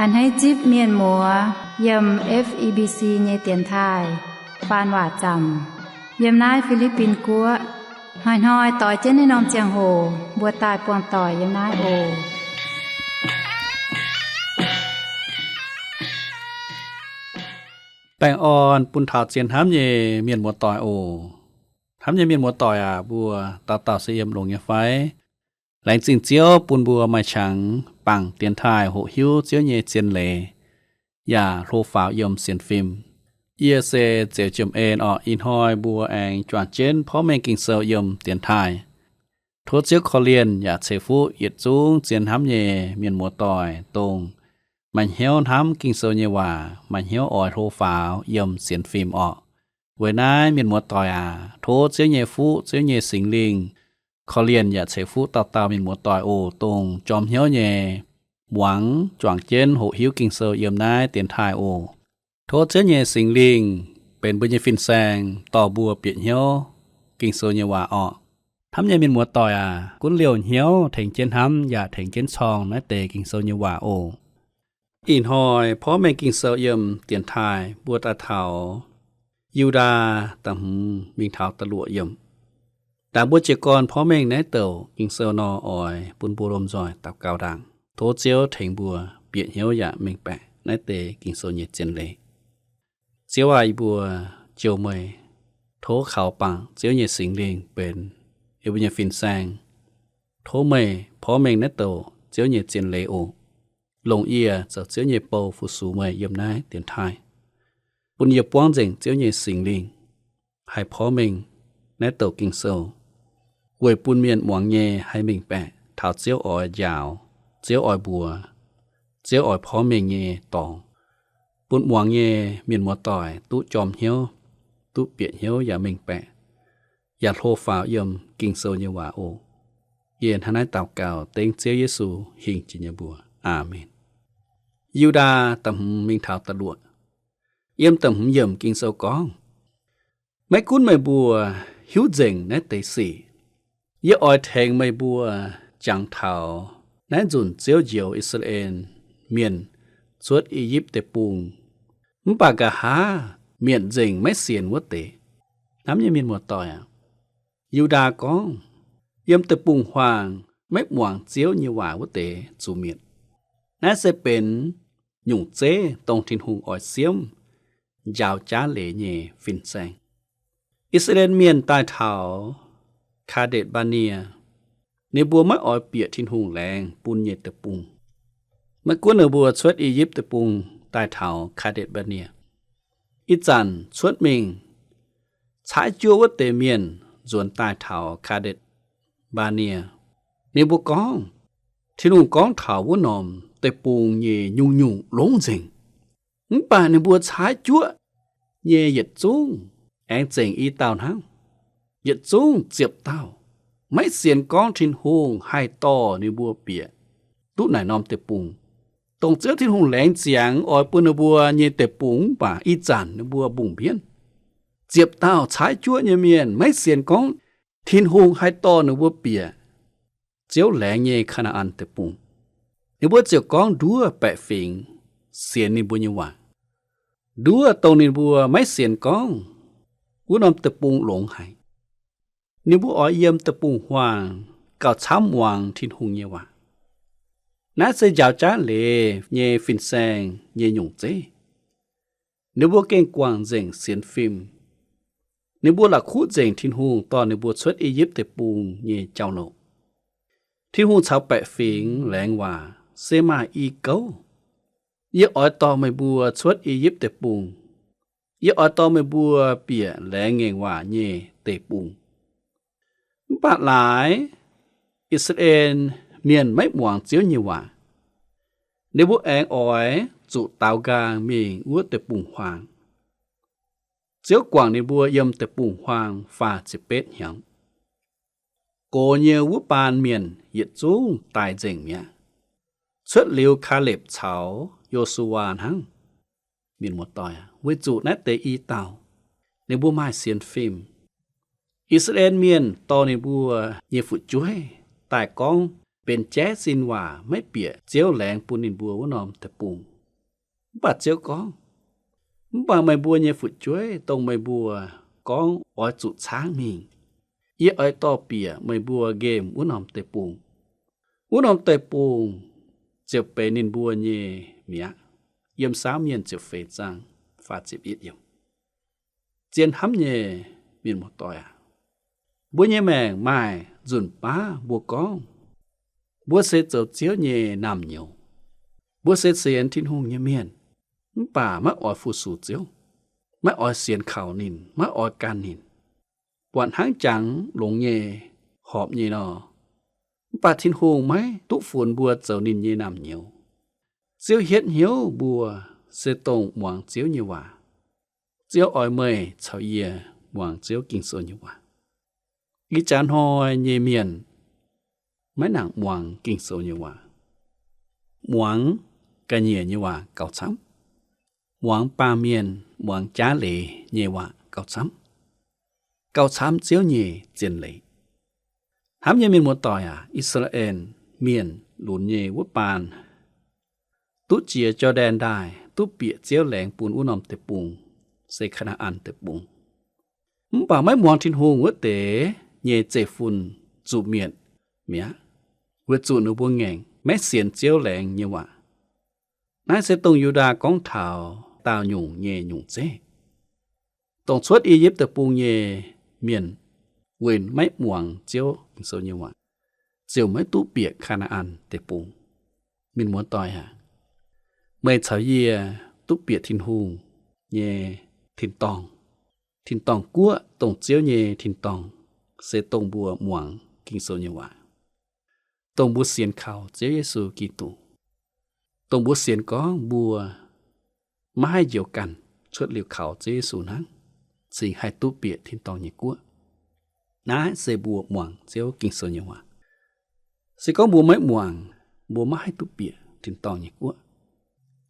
A'hneiv zipv mienh muoz yiem F E B C nyei dienx taaih faan waac zaamc yiem naaiv Fi^li^bin Guoqv. Hnoi-hnoi doix jienv naaiv norm ziangh hoc mbuo daaih buangh doic yiem naaiv oc. Baengh orn bun taux zien hnamv nyei mienh muoz-doic oc. Hnamv nyei mienh muoz-doic aac, mbuo dauh dauh se yiem longx nyei fai? Laengz zingh Ziouv bun mbuo maaih qangx bangc dienx taaih hoqc hiuv Ziouv nyei zien leiz yaac hlo faaux yiem sienx fim. Yie se Zeux Jiem En orqc. Ih hnoi mbuo aengx juangc jienv porv mengh Ging-Sou yiem dienx taaih. Tov Ziouv korv-lienh yaac ceix fuqv yietc zungv zien hnamv nyei mienh muoz-doic, dongh maaih hnyouv hnamv Ging-Sou nyei waac, maaih hnyouv oix hlo faaux yiem sienx fim orqc. Weic naaiv mienh muoz-doic aac, tov Ziouv nyei fuqv, Ziouv nyei Singx Lingh korv-lienh yaac ceix fuqv dauh dauh mienh muoz-doic oc, dongh jorm hnyouv nyei muangx juangc jienv hoqc hiuv Ging-Sou yiem naaiv dienx taaih oc. Tov Ziouv nyei Singx Lingh benx mbuo nyei fin-saeng dorh mbuo bieqc hnyouv Ging-Sou nyei waac orqc. Hnamv nyei mienh muoz-doic aac, gunv liouh hnyouv tengx jienv hnamv yaac tengx jienv corng naaiv deix Ging-Sou nyei waac oc. Ih hnoi porv mengh Ging-Sou yiem dienx taaih mbuo daaih taux Yu^ndaa da'hmz mingh taux da'luoqc yiemc. Ndaangc mbuo jiez gorn porv mengh naaiv douc Ging-Sou nor, oix bun mbuo lomh nzoih daux gaux ndaangc, tov Ziouv tengx mbuo bieqc hnyouv yaac mengh baeqc naaiv deix Ging-Sou nyei zien leiz. Ziouv aac, yie mbuo jouh meih, tov kaux bangc Ziouv nyei Singx Lingh benx yie mbuo nyei fin-saeng. Tov meih porv mengh naaiv douc Ziouv nyei zien leiz oc. Longc yie zoux Ziouv nyei bou fu-sux meih yiem naaiv dienx taaih, bun yie buangv nzengc Ziouv nyei Singx Lingh haih porv mengh naaiv douc Ging-Sou, weic bun mienh muangx nyei haih mengh baeqc taux Ziouv oix njaaux, Ziouv oix mbuox, Ziouv oix porv mengh nyei dorngx, bun muangx nyei mienh muoz-doic duqv jorm hnyouv, duqv bieqc hnyouv yaac mengh baeqc, yaac hlo faaux yiem Ging-Sou nyei waac oc. Yie hnangv naaiv daux gaux dengv Ziouv Yesu hingh jiex nyei mbuox. Aamen. Yu^ndaa da'hmz mingh taux da'luoqc. Yiem da'hmz yiemc Ging-Sou gorngv, maiv gunv meih mbuo hiuv nzengc naaiv deix sic, yie oix tengx meih mbuo jangx taux naaiv nzunc Ziouv njoux I^saa^laa^en Mienh cuotv I^yipv Deic-Bung, mv baac nqa'haav mietc nzengc maiv sienx wuov deix. Hnamv nyei mienh muoz-doic aac, Yu^ndaa gorngv, yiem deic-bung-huaang maiv muangx Ziouv nyei waac wuov deix zuqc mietc. Naaiv se benx nyungc zeiv, dongh Tin-Hungh oix siemv njaaux jaav leiz nyei fin-saeng. I^saa^laa^en Mienh daaih taux Kaa^ndetc Mbaa^nie, ninh mbuo maiv oix bieqc Tin-Hungh laengz bun nyei deic-bung. Maiv gunv ninh mbuo cuotv I^yipv Deic-Bung daaih taux Kaa^ndetc Mbaa^nie, ih zanc cuotv mingh caaiv juoqv wuov deix mienh nzuonx daaih taux Kaa^ndetc Mbaa^nie. Ninh mbuo gorngv, Tin-Hungh gorngv taux wuov norm deic-bung nyei nyungc-nyungc longx nzengc. Mv baac ninh mbuo caaiv juoqv nyei yietc zungv aengx zengc i dauh hnangv. Yietc zungv ziepc dauh maiv sienx gorngv Tin-Hungh haih dorh ninh mbuo bieqc duqv naaic norm deic-bung, dongh Ziouv Tin-Hungh laengz ziangx oix bun ninh mbuo nyei deic-bung, mv baac ih zanc ninh mbuo mbungh mbienv. Ziepc dauh caaiv juoqv nyei mienh maiv sienx gorngv Tin-Hungh haih dorh ninh mbuo bieqc Ziouv laengz nyei Kaa^naa^an Deic-Bung. Ninh mbuo ziouc gorngv nduov baeqc fingx sienx ninh mbuo nyei waac. Nduov dongh ninh mbuo maiv sienx gorngv wuov norm deic-bung longx haic. Ninh mbuo oix yiem deic-bung-huaang gauh camv muangx Tin-Hungh nyei waac. Naaiv se njaaux jaav leiz nyei fin-saeng nyei nyungc zeiv. Ninh mbuo gengh guangc nzengc sienx fim. Ninh mbuo la'kuqv nzengc Tin-Hungh dorh ninh mbuo cuotv I^yipv Deic-Bung nyei jauv-louc. Tin-Hungh caux baeqc fingx laengz waac se maaih i gouv, Yie oix dorh meih mbuo cuotv I^yipv Deic-Bung. Yie oix dorh meih mbuo bieqc laengz ngaengc waac nyei deic-bung. Mv baac laaix I^saa^laa^en Mienh maiv muangx Ziouv nyei waac. Ninh mbuo aengx oix zuqc daaux nqaang mingh wuov deic-bung-huaang. Ziouv guangc ninh mbuo yiem deic-bung-huaang faah ziepc betv hnyangx. Gox nyei wuov baan mienh yietc zungv daic nzengc mi'aqv, cuotv liuz Kaalepv caux Yo^su^waa hnangv. Mienh muoz-doic aac, weic zuqc naaiv deix i dauh ninh mbuo maaih sienx fim. I^saa^laa^en Mienh dorh ninh mbuo nyei fu'jueiv daaih gorngv benx jaiv sin waac maiv bieqc Ziouv laengz bun ninh mbuo wuov norm deic-bung. Mv baac Ziouv gorngv, mv baac meih mbuo nyei fu'jueiv, dongh meih mbuo gorngv oix zuqc caangv mingh, yie oix dorh bieqc meih mbuo nqemh wuov norm deic-bung. Wuov norm deic-bung ziouc benx ninh mbuo nyei mi'aqv. Yiem Saauv Mienh ziepc feix zaang faah ziepc yietv yiemc. Zien hnamv nyei mienh muoz-doic aac, mbuo nyei maengc maaih nzunc baav mbuo gorngv, mbuo se zoux Ziouv nyei naamh nyouz, mbuo se sienx Tin-Hungh nyei mienh, mv baac maiv oix fu-sux Ziouv, maiv oix sienx kaux ninh, maiv oix gan ninh, buatc hnangv jangx longx nyei, horpc nyei nor. Mv baac Tin-Hungh maiv duqv funx mbuo zoux ninh nyei naamh nyouz. Ziouv hietv hnyouv mbuo se dongh muangx Ziouv nyei waac. Ziouv oix meih caux yie muangx Ziouv Ging-Sou nyei waac. Ih jaax hnoi nyei mienh maiv nangc muangx Ging-Sou nyei waac. Muangx ga'nyiec nyei waac gauh camv. Muangx baamh mienh, muangx jaav leiz nyei waac gauh camv. Gauh camv Ziouv nyei zien leiz. Hnamv nyei mienh muoz-doic aac, I^saa^laa^en Mienh lunx nyei wuov baan duqv jiex Jor^ndaen Ndaaih, duqv bieqc Ziouv laengz bun wuov norm deic-bung, se Kaa^naa^an Deic-Bung. Mv baac maiv muangx Tin-Hungh wuov deix nyei zeiv-fun zuqc mietc mi'aqv, weic zuqc ninh mbuo ngaengc maiv sienx Ziouv laengz nyei waac. Naaiv se dongh Yu^ndaa gorngv taux daauh nyungc nyei nyungc zeiv. Dongh cuotv I^yipv Deic-Bung nyei mienh weic maiv muangx Ziouv Ging-Sou nyei waac, ziouc maiv duqv bieqc Kaa^naa^an Deic-Bung. Mienh muoz-doic aac, meih caux yie duqv bieqc Tin-Hungh nyei tin-dorngh. Tin-dorngh guoqv, dongh Ziouv nyei tin-dorngh, se dongh mbuo muangx Ging-Sou nyei waac, dongh mbuo sienx kaux Ziouv Yesu Giduc, dongh mbuo sienx gorngv mbuo maiv haih njoux ganh cuotv liuz kaux Ziouv Yesu hnangv, cingx haih duqv bieqc tin-dorngh nyei guoqv. Naaiv se mbuo muangx Ziouv Ging-Sou nyei waac. Se gorngv mbuo maiv muangx, mbuo maiv haih duqv bieqc tin-dorngh nyei guoqv.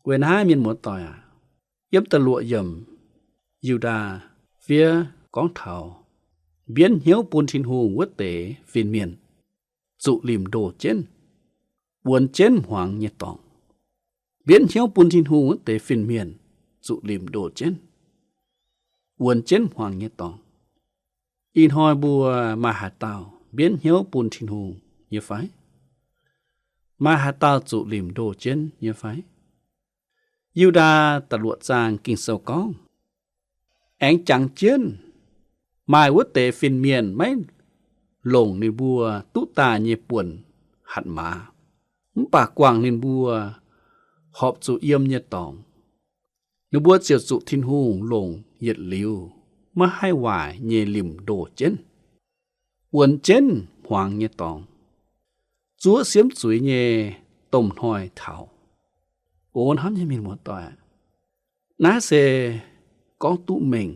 Weic naaiv mienh muoz-doic aac, yiem da'luoqc yiemc Yu^ndaa fiev gorngv taux mbienv hnyouv bun Tin-Hungh wuov deix fin-mienh zuqc limc ndoh jienv, wuonx jienv hmuangx nyei dorngx. Mbienv hnyouv bun Tin-Hungh wuov deix fin-mienh zuqc limc ndoh jienv, wuonx jienv hmuangx nyei dorngx. Ih hnoi mbuo maaih haaix dauh mbienv hnyouv bun Tin-Hungh nyei fai? Maaih haaix dauh zuqc limc ndoh jienv nyei fai? Yu^ndaa da'luoqc zaang Ging-Sou gorngv, aengx jangx jienv, maaih wuov deix fin-mienh maiv longc ninh mbuo duqv daaih nyei buonc hatc maaz, mv baac guangc ninh mbuo horpc zuqc yiem nyei dorngx. Ninh mbuo ziouc zuqc Tin-Hungh longc yietc liuz maiv haih waaic nyei limc ndoh jienv, wuonx jienv hmuangx nyei dorngx, zuov siemv zuiz nyei domh hnoi taux. O hnamv nyei mienh muoz-doic, naaiv se gorngv duqv mengh.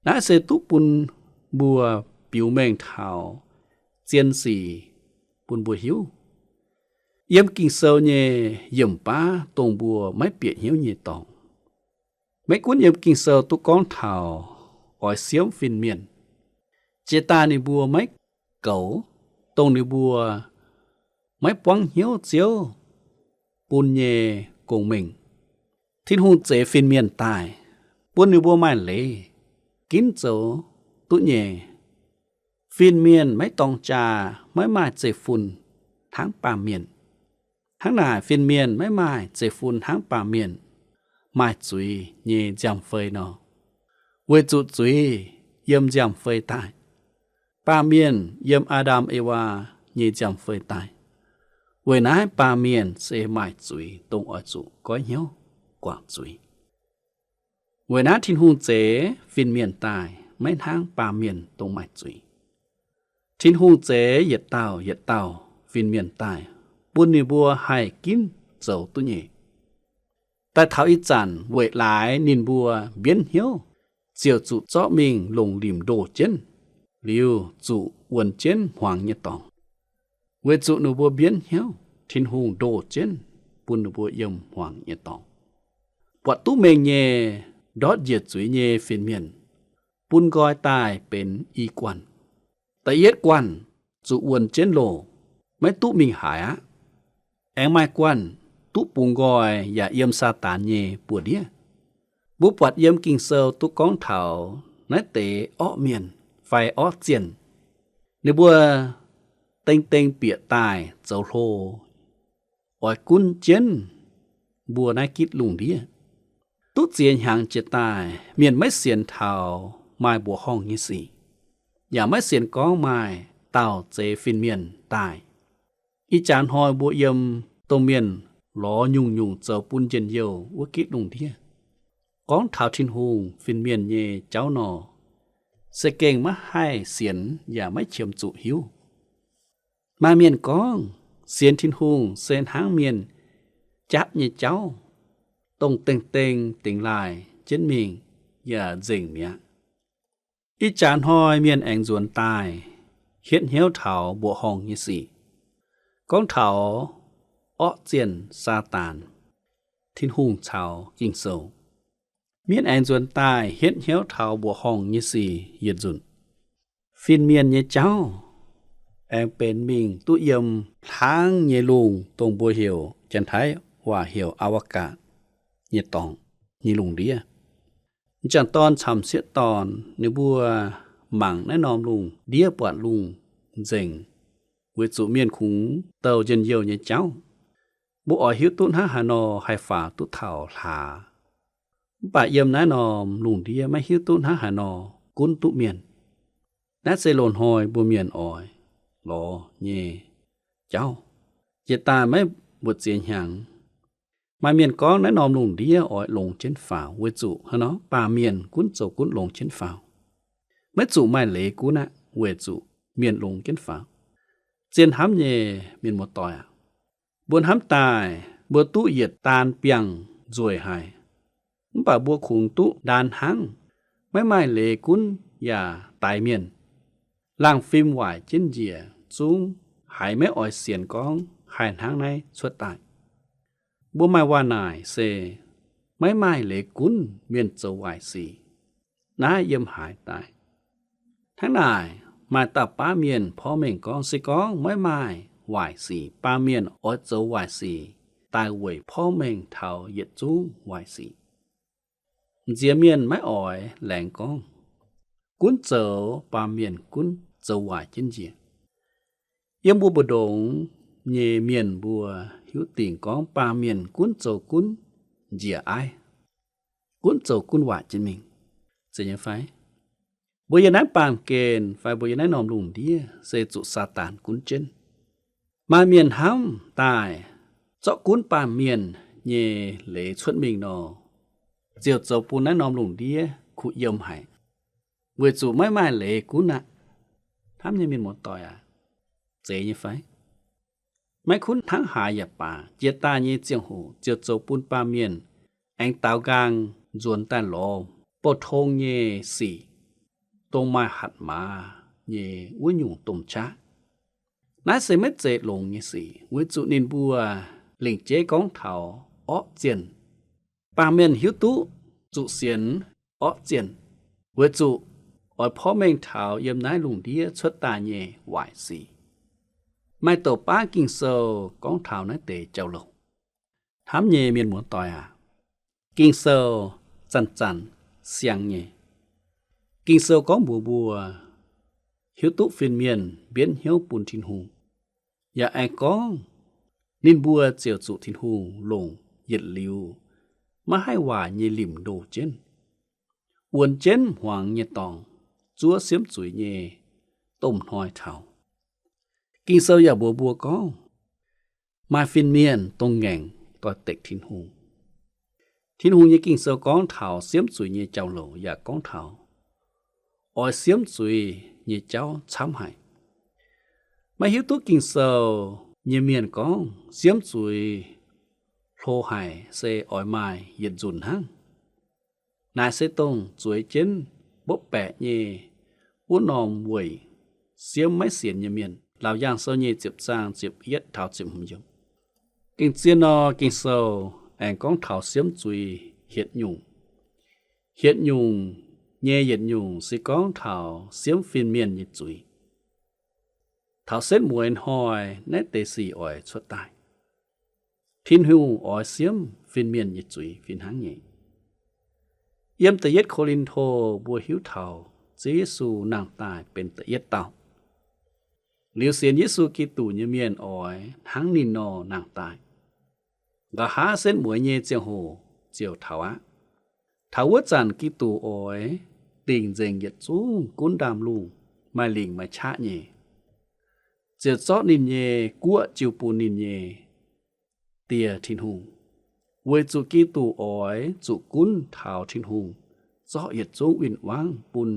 Naaiv se duqv bun mbuo biux mengh taux zien sic bun mbuo hiuv. Yiem Ging-Sou nyei yiemc baav dongh mbuo maiv bieqc hnyouv nyei dorngx. Maiv gunv yiem Ging-Sou duqv gorngv taux oix siemv fin-mienh, jiex daaih ninh mbuo maiv goux, dongh ninh mbuo maiv buangv hnyouv Ziouv bun nyei gong-mengh. Tin-Hungh zeix fin-mienh daaih, bun ninh mbuo maaih leiz ginv zoux duqv nyei. Fin-mienh maiv dorng jaa, maiv maaih zeiv-fun hnangv baamh mienh. Hnangv naaic, fin-mienh maiv maaih zeiv-fun hnangv baamh mienh maaih zuiz nyei nziaamv-fei nor, weic zuqc zuiz yiem nziaamv-fei daaih. Baamh mienh yiem Aa^ndam Ewaa nyei nziaamv-fei daaih. Weic naaiv baamh mienh se maaih zuiz dongh oix zuqc goiv hnyouv guangc zuiz. Weic naaiv Tin-Hungh zeix fin-mienh daaih maiv hnangv baamh mienh dongh maaih zuiz. Tin-Hungh zeix yietc dauh yietc dauh fin-mienh daaih, bun ninh mbuo haih ginv zoux duqv nyei. Daaih taux ih zanc weic laaix ninh mbuo mbienv hnyouv, ziouc zuqc zorqv mingh longc limc ndoh jienv, liuz zuqc wuonx jienv hmuangx nyei dorngx. Weic zuqc ninh mbuo mbienv hnyouv, Tin-Hungh ndoh jienv bun ninh mbuo yiem hmuangx nyei dorngx. Buatc duqv mengh nyei ndortv njiec zuiz nyei fin-mienh bun nqoi daaih benx i guanh. Da'yietv guanh zuqc wuonx jienv loh, maiv duqv mingh haaix aqv. Aengx maaih guanh duqv bungx nqoi yaac yiem Saadaan nyei buoz-ndiev. Mbuo buatc yiem Ging-Sou duqv gorngv taux naaiv deix orqv mienh fai orqv zienh. Ninh mbuo deng deng bieqc daaih zoux hlo, oix gunv jienv mbuo naaiv gitv lungh ndiev. Duqv ziex hnyangx jiex daaih, mienh maiv sienx taux maaih mbuoqc horngh nyei sic, yaac maiv sienx gorngv maaih dauh zeix fin-mienh daaih. Ih jaax hnoi mbuo yiem dongh mienh lorz nyungc-nyungc zoux bun njien-youh wuov gitv lungh ndiev, gorngv taux Tin-Hungh fin-mienh nyei jauv nor, se gengh maiv haih sienx yaac maiv qiemx zuqc hiuv. Maaih mienh gorngv sienx Tin-Hungh se hnangv mienh japv nyei jauv, dongh dengh dengh dingx laaih jienv mingh yaac nzengc mi'aqv. Ih jaax hnoi mienh aengx nzuonx daaih hietv hnyouv taux mbuoqc horngh nyei sic, gorngv taux orqv zienh, Saadaan, Tin-Hungh caux Ging-Sou. Mienh aengx nzuonx daaih hietv hnyouv taux mbuoqc horngh nyei sic yietc nzunc. Fin-mienh nyei jauv aengx benx mingh duqv yiem hlaangv nyei lungh, dongh mbuo heuc, Janx-Taiv waac heuc อวกาศ nyei dorngx nyei lungh ndiev. M'jangc dorn camv sieqv dorn ninh mbuo mangc naaiv norm lungh ndiev buatc lungh nzengc, weic zuqc mienh kungx douh njien-youh nyei jauv. Mbuo oix hiuv duqv hnangv haaix nor haih faaux duqv taux hlaax. Mv baac yiem naaiv norm lungh ndiev maiv hiuv duqv hnangv haaix nor gunv duqv mienh. Naaiv se loz-hnoi mbuo mienh oix lorz nyei jauv. Jiex daaih maiv mbuoqc ziex hnyangx, maaih mienh gorngv naaiv norm lungh ndiev oix longx jienv faaux weic zuqc hnangv nor baamh mienh gunv zoux gunv longx jienv faaux. Maiv zuqc maaih leiz gunv aqv, weic zuqc mienh longx jienv faaux. Zien hnamv nyei mienh muoz-doic aac, mbuo hnamv daaih mbuo duqv yietc daan biangh nzueic haic, mv baac mbuo kungx duqv ndaan hnangv, maiv maaih leiz gunv yaac daix mienh. Laangh fim waaic jienv njiec zungv haiz maiv oix sienx gorngv haih hnangv naaiv cuotv daaih. Mbuo maaih waac-naaic se maiv maaih leiz gunv mienh zoux waaic sic, naaiv yiem haaix daaih. Hnangv naaic, maaih dauh baav mienh porv mengh gorngv, se gorngv maiv maaih waaic sic, baamh mienh oix zoux waaic sic daaih weic porv mengh taux yietc zungv waaic sic. M'nziex mienh maiv oix laengz gorngv, gunv zoux baamh mienh gunv zoux waaic jienv njiec. Yiem mbuo mbu'ndongx nyei mienh mbuo hiuv dingc gorngv baamh mienh gunv zoux gunv njiec aiv, gunv zoux gunv waaic jienv mingh, zeiz nyei fai? Mbuo yiem naaiv baamh gen fai mbuo yiem naaiv norm lungh ndiev se zuqc Saadaan gunv jienv. Maaih mienh hnamv daaih zorqv gunv baamh mienh nyei leiz cuotv mingh nor, ziouc zoux bun naaiv norm lungh ndiev kuh yiem haic, weic zuqc maiv maaih leiz gunv aqv. Hnamv nyei mienh muoz-doic aac, zeiz nyei fai? Maiv gunv hnangv haaix yaac baac, jiex daaih nyei ziangh hoc ziouc zoux bun baamh mienh aengx daaux nqaang nzuonx daaih lorz bouh tong nyei sic, dongh maaih hatc maaz nyei wuov nyungc domh qaqv. Naaiv se maiv zeiz longx nyei sic, weic zuqc ninh mbuo lingc jeiv gorngv taux orqv zienh. Baamh mienh hiuv duqv zuqc sienx orqv zienh, weic zuqc oix porv mengh taux yiem naaiv lungh ndiev cuotv daaih nyei waaic sic. Maaih douc baav Ging-Sou gorngv taux naaiv deix jauv-louc. Hnamv nyei mienh muoz-doic aac, Ging-Sou zanc-zanc siang nyei. Ging-Sou gorngv mbuox mbuo hiuv duqv fin-mienh mbienv hnyouv bun Tin-Hungh, yaac aengx gorngv ninh mbuo ziouc zuqc Tin-Hungh longc yietc liuz maiv haih waaic nyei limc ndoh jienv, wuonx jienv hmuangx nyei dorngx, zuov siemv zuiz nyei domh hnoi taux. Ging-Sou yaac mbuox mbuo gorngv, maaih fin-mienh dongh ngaengc doix-dekc Tin-Hungh. Tin-Hungh nyei Ging-Sou gorngv taux siemv zuiz nyei jauv-louc yaac gorngv taux oix siemv zuiz nyei jauv camv haic. Maiv hiuv duqv Ging-Sou nyei mienh gorngv siemv zuiz hlo haic se oix maaih yietc nzunc hnangv. Naaic se dongh zueiz jienv mbopv baeqc nyei wuov norm weic siemv maiv sienx nyei mienh. Laauc Yaangh Sou nyei ziepc zaang ziepc yietv taux ziepc hmz yiemc. Gengh zien nor, Ging-Sou aengx gorngv taux siemv zuiz hietc nyungc. Hietc nyungc nyei yietc nyungc se gorngv taux siemv fin-mienh nyei zuiz. Taux setv mueiz hnoi naaiv deix sic oix cuotv daaih. Tin-Hungh oix siemv fin-mienh nyei zuiz fih hnangv nyei. Yiem da'yietv Ko^lin^to mbuo hiuv taux Ziouv Yesu nangh daaih benx da'yietv dauh. Liuz sienx Yesu Giduc nyei mienh oix hnangv ninh nor nangh daaih. Nqa'haav setv mueiz nyei ziangh hoc ziouc taux aqv. Taux wuov zanc Giduc oix dingc nzengc yietc zungv gunv ndaamv-lungh maaih lingc maaih qaqv nyei, ziouc zorqv ninh nyei guoqv jiu bun ninh nyei Die Tin-Hungh, weic zuqc Giduc oix zuqc gunv taux Tin-Hungh zorqv yietc zungv win-wangv bun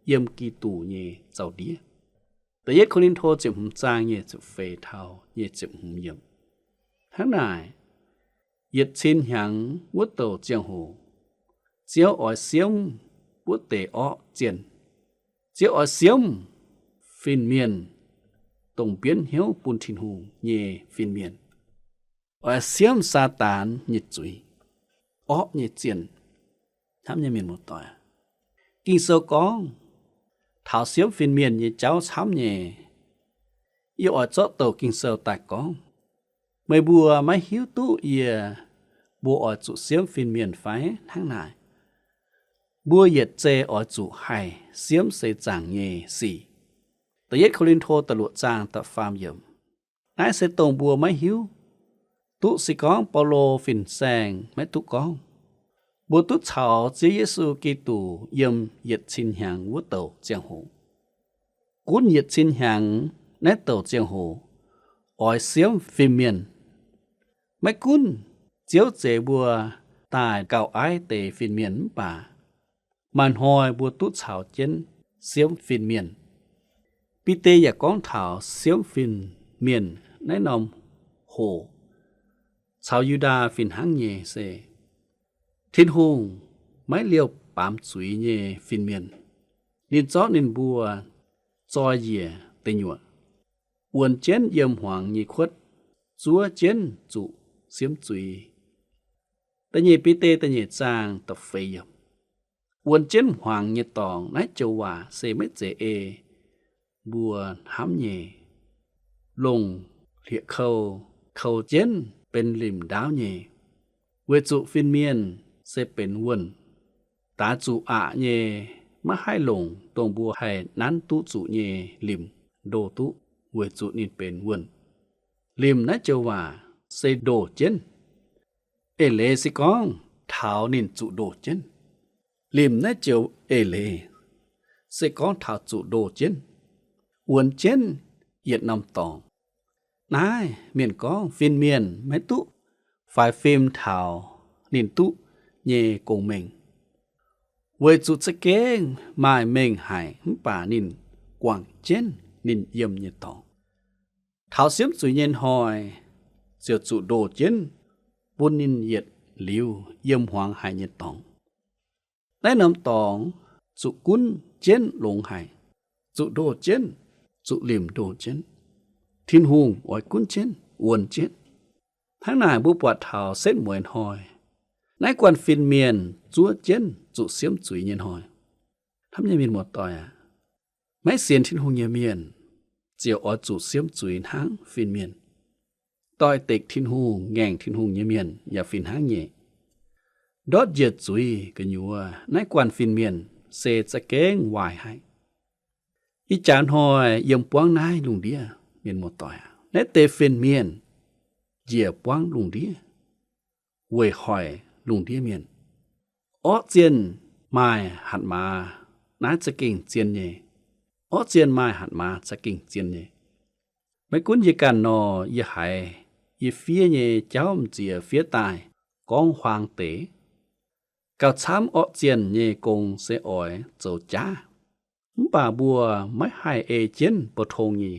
yiem Giduc nyei zaux-ndiev. Da'yietv Ko^lin^to ziepc hmz zaang nyei ziepc feix taux nyei ziepc hmz yiemc. Hnangv naaic, yietc cin hnyangx wuov douc ziangh hoc, Ziouv oix siemv wuov deix orqv zienh. Ziouv oix siemv fin-mienh, dongh mbienv hnyouv bun Tin-Hungh nyei fin-mienh. Oix siemv Saadaan nyei zuiz, orqv nyei zienh. Hnamv nyei mienh muoz-doic, Ging-Sou gorngv taux siemv fin-mienh nyei jauv camv nyei. Yie oix zorqv douc Ging-Sou daaih gorngv. Meih mbuo maiv hiuv duqv yie mbuo oix zuqc siemv fin-mienh fai? Hnangv naaic, mbuo yietc zei oix zuqc haih siemv seix zaangc nyei sic. Da'yietv Ko^lin^to da'luoqc zaang da'faam yiemc. Naaiv se dongh mbuo maiv hiuv duqv. Se gorngv Baulo fin-saeng maiv duqv gorngv, mbuo duqv caux Ziouv Yesu Giduc yiem yietc cin hnyangx wuov douc ziangh hoc. Gunv yietc cin hnyangx naaiv douc ziangh hoc oix siemv fin-mienh. Maiv gunv Ziouv zeix mbuo daaih gauh aiv deix fin-mienh mv baac, maaih hnoi mbuo duqv caux jienv siemv fin-mienh. Bide yaac gorngv taux siemv fin-mienh naaiv norm hoc caux Yu^ndaa fih hnangv nyei se, Tin-Hungh maiv liouh baamz zuiz nyei fin-mienh. Ninh zorqv ninh mbuo zoi njiec deic nyuoqc, wuonx jienv yiem hmuangx nyei kuotv, zuov jienv zuqc siemv zuiz. Da'nyeic Bide da'nyeic zaang da'feix yiemc. Wuonx jienv hmuangx nyei dorngx naaiv joux waac se maiv zeiz ei mbuo hnamv nyei. Longc hlieqv-kou kou jienv benx limc ndaauv nyei, weic zuqc fin-mienh se benx wuonh. Daaix zuqc aqc nyei, maiv haih longc dongh mbuo haih nanv duqv zuqc nyei limc ndoh duqv, weic zuqc ninh benx wuonh. Limc naaiv joux waac se ndoh jienv. Eix leiz se gorngv taux ninh zuqc ndoh jienv. Limc naaiv joux eix leiz se gorngv taux zuqc ndoh jienv, wuonx jienv yietc norm dorngx. Naaiv mienh gorngv fin-mienh maiv duqv faix fim taux ninh duqv nyei gong-mengh, weic zuqc za'gengh maaih mengh haic mv baac ninh guangc jienv ninh yiem nyei dorngx. Taux siemv zuiz nyei hnoi ziouc zuqc ndoh jienv, bun ninh yietc liuz yiem hmuangx haic nyei dorngx. Naaiv norm dorngx zuqc gunv jienv longx haic, zuqc ndoh jienv, zuqc limc ndoh jienv. Tin-Hungh oix gunv jienv, wuonx jienv. Hnangv naaic mbuo buatc taux setv mueiz hnoi, naaiv guanh fin-mienh zuov jienv zuqc siemv zuiz nyei hnoi. Hnamv nyei mienh muoz-doic aac, maiv sienx Tin-Hungh nyei mienh ziouc oix zuqc siemv zuiz hnangv fin-mienh. Doix-dekc Tin-Hungh, ngaengc Tin-Hungh nyei mienh yaac fih hnangv nyei. Ndortv njiec zuiz gu'nyuoz naaiv guanh fin-mienh se za'gengh waaic haic. Ih jaax hnoi yiem buangv naaiv lungh ndiev, mienh muoz-doic aac, naaiv deix fin-mienh njiec buangv lungh ndiev, weic hoic lungh ndiev mienh. Orqv zienh maaih hatc maaz naaiv za'gengh zien nyei. Orqv zienh maaih hatc maaz za'gengh zien nyei. Maiv gunv yie ganh nor, yie haiz yie fiev nyei jauv m'nziex fiev daaih gorngv huaang deix. Gauh camv orqv zienh nyei gong se oix zoux jaav. Mv baac mbuo maiv haih ei jienv bou tong nyei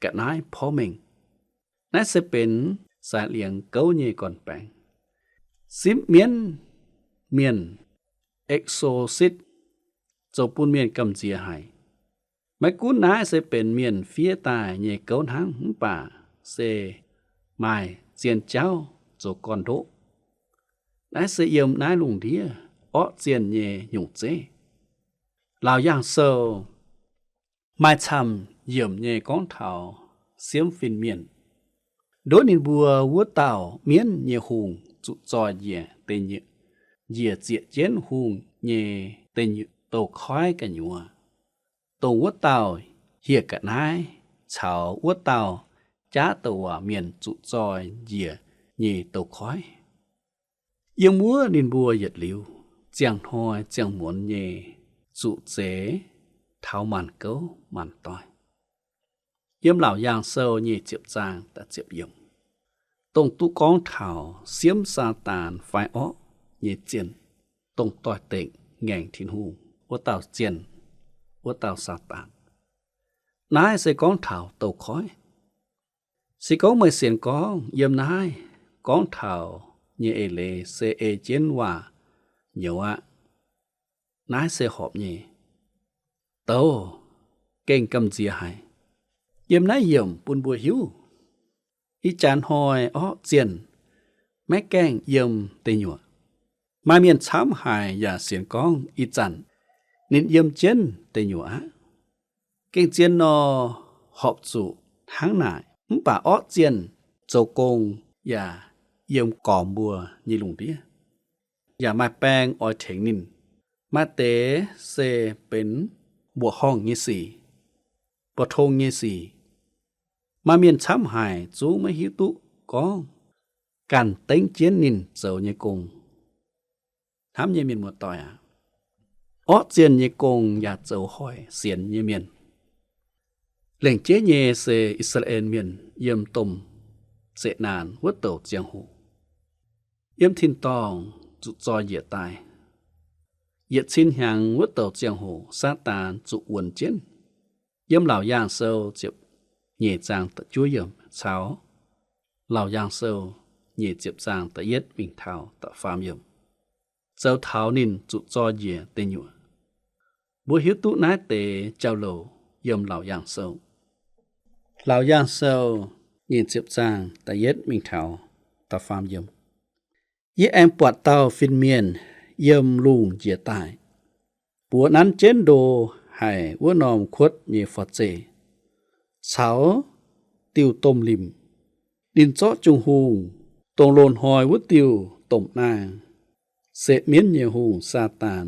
ga'naaiv porv mengh. Naaiv se benx Saaix Liangx gouv nyei gorn-baengx. Sipv mienv mienh, exorcist, zoux bun mienh gamh nziex haic. Maiv gunv naaiv se benx mienh fiev daaih nyei gouv hnangv, mv baac se maaih zien jauv zoux gorn-ndoqv. Naaiv se yiem naaiv lungh ndiev orqv zienh nyei nyungc zeiv. Laauc Yaangh Sou maaih camv yiemc nyei gorngv taux siemv fin-mienh. Nduov ninh mbuo wuov dauh mienv nyei hungh zuqc zoih njiec deic-nyuoqc, njiec zieqc jienv hungh nyei deic-nyuoqc douz-koiv gu'nyuoz, dongh wuov dauh hieh ga'naaiv caux wuov dauh jaav douc waac mienh zuqc zoih njiec nyei douz-koiv. Yiem wuov ninh mbuo yietc liuz, ziangh hnoi ziangh muonz nyei zuqc zeix taux maanc gouv maanc doic. Yiem Laauc Yaangh Sou nyic ziepc zaang da'ziepc yiemc, dongh duqv gorngv taux siemv Saadaan fai orqv nyei zienh, dongh doix-dekc ngaengc Tin-Hungh wuov dauh zienh, wuov dauh Saadaan. Naaiv se gorngv taux douz-koiv. Se gorngv meih sienx gorngv yiem naaiv gorngv taux nyei eix leiz se ei jienv waac-nyouz aqv, naaiv se horpc nyei. Douz, gengh gamh nziex haic. Yiem naaiv yiemc bun mbuo hiuv, ih jaax hnoi orqv zienh maiv gaengh yiem deic-nyuoqc. Maaih mienh camv haic yaac sienx gorngv ih zanc ninh yiem jienv deic-nyuoqc aqv. Gengh zien nor, horpc zuqc hnangv naaic, mv baac orqv zienh zoux gong yaac yiem gormx mbuo nyei lungh ndiev, yaac maaih baeng oix tengx ninh. Maaih deix se benx mbuoqc horngh nyei sic, mbuoqc tong nyei sic. Maaih mienh camv haic zungv maiv hiuv duqv gorngv ganh dengv jienv ninh zoux nyei gong. Hnamv nyei mienh muoz-doic aac, orqv zienh nyei gong yaac zoux hoic sienx nyei mienh. Lengc jeiv nyei se I^saa^laa^en Mienh yiem domh zeqc naanc wuov douc ziangh hoc, yiem tin-dorngh zuqc zoi njiec daaih. Yietc cin hnyangx wuov douc ziangh hoc Saadaan zuqc wuonx jienv. Yiem Laauc Yaangh Sou ziepc nyeic zaang da'juov yiemc caux Laauc Yaangh Sou nyic ziepc zaang da'yietv mingh taux da'faam yiemc zoux taux ninh zuqc zoi njiec deic-nyuoqc. Mbuo hiuv duqv naaiv deix jauv-louc yiem Laauc Yaangh Sou. Laauc Yaangh Sou nyic ziepc zaang da'yietv mingh taux da'faam yiemc. Yie aengx buatc dauh fin-mienh yiem lungh njiec daaih, buoz nanv jienv ndo haic wuov norm kuotv nyei forv-zeih caux diuh domh limc. Ninh zorqv Jung-Hungh, dongh loz-hnoi wuov diuh domh naang, se mienv nyei hungh, Saadaan,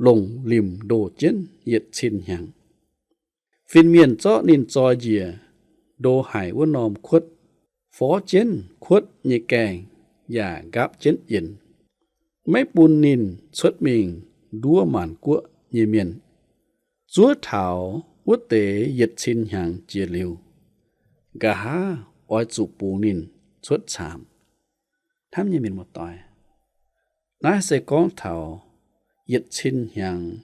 longc limc ndoh jienv yietc cin hnyangx. Fin-mienh zorqv ninh zoi njiec ndo haic wuov norm kuotv, forv jienv kuotv nyei gaengh yaac nqaapv jienv yienx, maiv bun ninh cuotv mingh nduov maanc guoqv nyei mienh. Zuov taux wuov deix yietc cin hnyangx jiex liuz, nqa'haav oix zuqc bungx ninh cuotv caamx. Hnamv nyei mienh muoz-doic, naaiv se gorngv taux yietc cin hnyangx,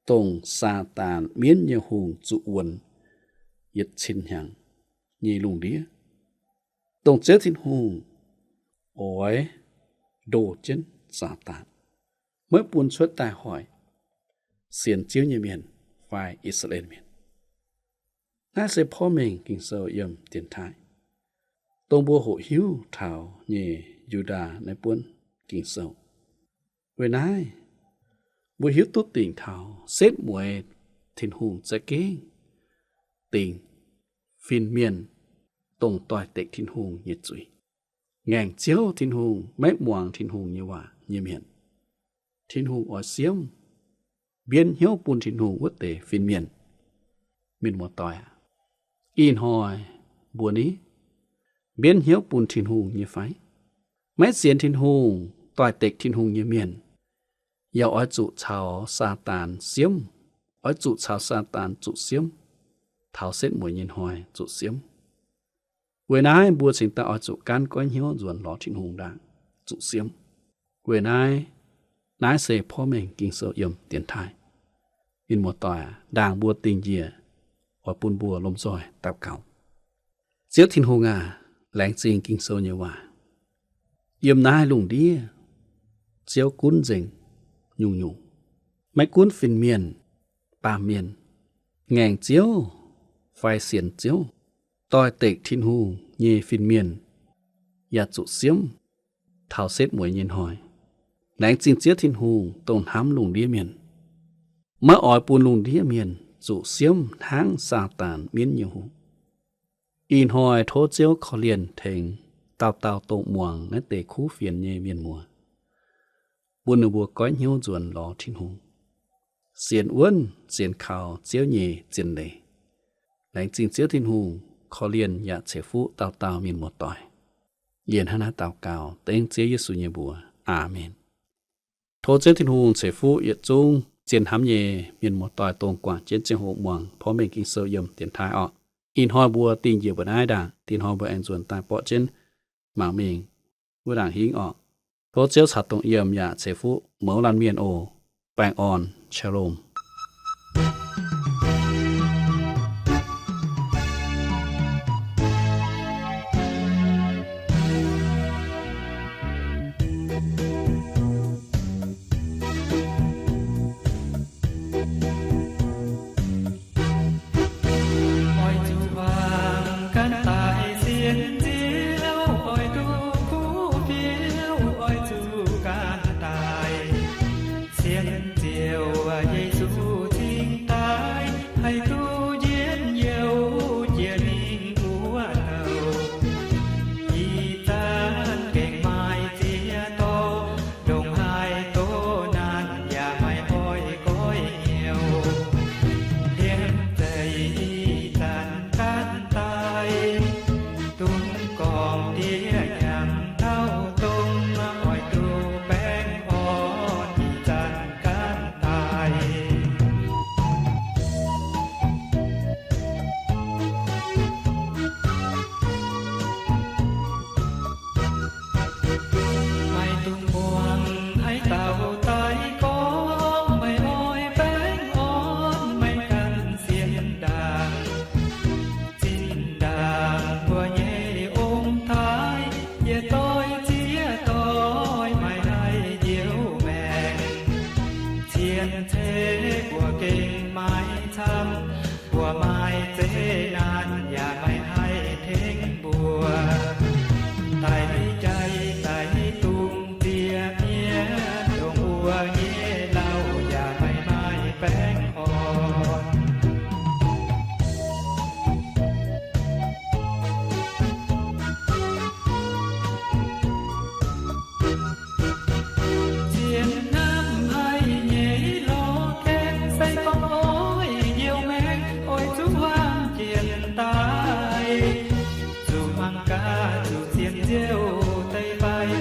dongh Saadaan mienv nyei hungh zuqc wuonx yietc cin hnyangx nyei lungh ndiev, dongh Ziouv Tin-Hungh oix ndoh jienv Saadaan, maiv bun cuotv daaih hoic sienx Ziouv nyei mienh fai I^saa^laa^en Mienh. Naaiv se porv mengh Ging-Sou yiem dienx taaih, dongh mbuo hoqc hiuv taux nyei Yu^ndaa naaiv buonv Ging-Sou. Weic naaiv, mbuo hiuv duqv dingc taux setv mueiz Tin-Hungh za'gengh dingc fin-mienh dongh doix-dekc Tin-Hungh nyei zuiz. Ngaengc Ziouv Tin-Hungh, maiv muangx Tin-Hungh nyei waac nyei mienh, Tin-Hungh oix siemv mbienv hnyouv bun Tin-Hungh wuov deix fin-mienh. Mienh muoz-doic aac, ih hnoi mbuo ni mbienv hnyouv bun Tin-Hungh nyei fai? Maiv sienx Tin-Hungh, doix-dekc Tin-Hungh nyei mienh, yaac oix zuqc caux Saadaan siemv, oix zuqc caux Saadaan zuqc siemv, taux setv mueiz nyei hnoi zuqc siemv. Weic naaiv mbuo cingx daaih oix zuqc gaanv goiv hnyouv nzuonx lorz Tin-Hungh ndaangc zuqc siemv. Weic naaiv, naaiv se porv mengh Ging-Sou yiem dienx taaih. Mienh muoz-doic aac, ndaangc mbuo dingh njiec oix bun mbuo lomh nzoih daux gaux. Ziouv Tin-Hungh aac, laengz zingh Ging-Sou nyei waac. Yiem naaiv lungh ndiev, Ziouv gunv nzengc nyungc-nyungc, maiv gunv fin-mienh, baamh mienh, ngaengc Ziouv fai sienx Ziouv, doix-dekc Tin-Hungh nyei fin-mienh yaac zuqc siemv taux setv mueiz nyei hnoi. Laengz zingh Ziouv Tin-Hungh dongh hnamv lungh ndiev mienh, maiv oix bun lungh ndiev mienh zuqc siemv hnangv Saadaan mienv nyei hungh. Ih hnoi tov Ziouv korv-lienh tengx dauh dauh dongh muangx naaiv deix kuv fienx nyei mienh muoz, bun ninh mbuo goiv hnyouv nzuonx lorz Tin-Hungh, sienx wuonv sienx kaux Ziouv nyei zien leiz. Laengz zingh Ziouv Tin-Hungh korv-lienh yaac ceix fuqv dauh dauh mienh muoz-doic. Yie hnangv naaiv daux gaux dengv Ziouv Yesu nyei mbuox. Aamen. Tov Ziouv Tin-Hungh ceix fuqv yietc zungv zien hnamv nyei mienh muoz-doic, dongh guangc jienv ziangh hoc muangx porv mengh Ging-Sou yiem dienx taaih orqc. Ih hnoi mbuo dingh njiec mbuo naaiv ndaangc, dingh hnoi mbuo aengx nzuonx daaih borqv jienv mangc mingh wuov ndaangc hingv orqc. Tov Ziouv caux dongh yiem yaac ceix fuqv mouz laanh mienh oc. Baengh orn, Shalom. Oix zuqc wangc gan daic sienx Ziouv, oix duqv kuv fiouv, oix zuqc gan daic sienx Ziouv Yesu cingx daaih, haih duqv njien-youh jiex mingh wuov douh. Ih zanc gengh maaih ziex dorngx, ndongc haaix doz naanc yaac maiv oix goiv hnyouv. Liemh zeih ih zanc gan daic, dungx gorngv ndiev nyanc taux dongh, oix duqv baengh orn ih zanc gan daic. Maiv dungx muangx haaix dauh daaih gorngv, maiv oix baengh orn, maiv gan sienx ndaangc. Zinh ndaangc mbuo nyei ong-taaix, yietc doix ziex doix maiv haih njoux maengc. Cien-ceqv mbuo gengh maiv camv, mbuo maaih zeqc naanc yaac maiv haih tengx mbuo. Daic jai daic dungz ziex mienh, dongh wuov nyei lauh yaac maiv maaih baengh orn. Zien hnamv haic nyei lorz gaengh, se gorngv oix njoux maengc, oix zuqc hmuangv jienv daaih. Zuqc mangc gaax zuqc sienx Ziouv deix fai,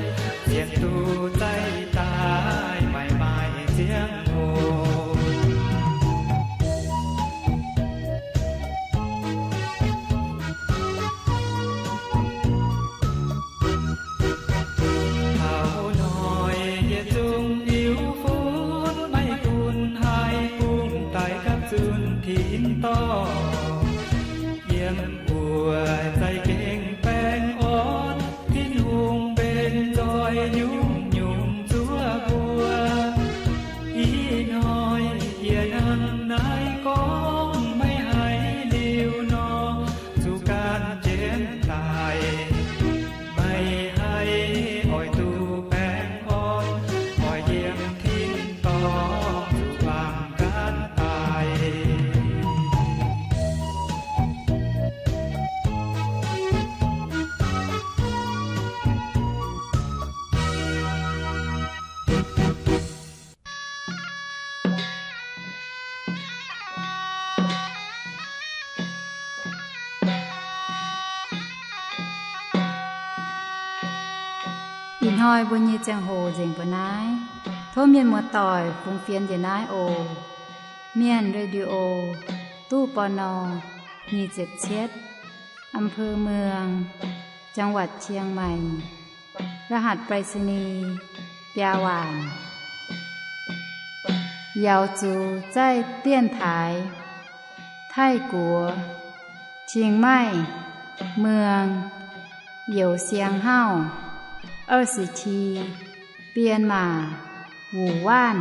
sienx duqv zaiv daaih maiv maaih ziangh hoc. Taux hnoi yietc zungv liuz funx, maiv gunv haih bungx daaih gapv zunh tin-dorngh. Yiem wuov zaih gengh baengh orn, Tin-Hungh mbenc nzoih nyungc-nyungc zuov mbuo. Ih hnoi yie hnangv naaiv gorngv, maiv haih liuz nor, zuqc gan jienv daic. Maiv haih oix duqv baengh orn, oix yiem tin-dorngh zuqc baamh gan daic. Ih hnoi mbuo nyei ziangh hoc nzengc mbuo naaiv. Tov mienh muoz-doic fungx fienx njiec naaiv oc. Mienh Radio, ตู้ ปณ. nyic ziepc cietv, อำเภอเมือง จังหวัดเชียงใหม่ รหัสไปรษณีย์ biaa waanc. Yaux zuqc zaih 电台 Taiv-Guoqv, Chiang Mai, Muang, Youh Siang Hauv, 二十七, Bienh Maac, Wuc Waanv.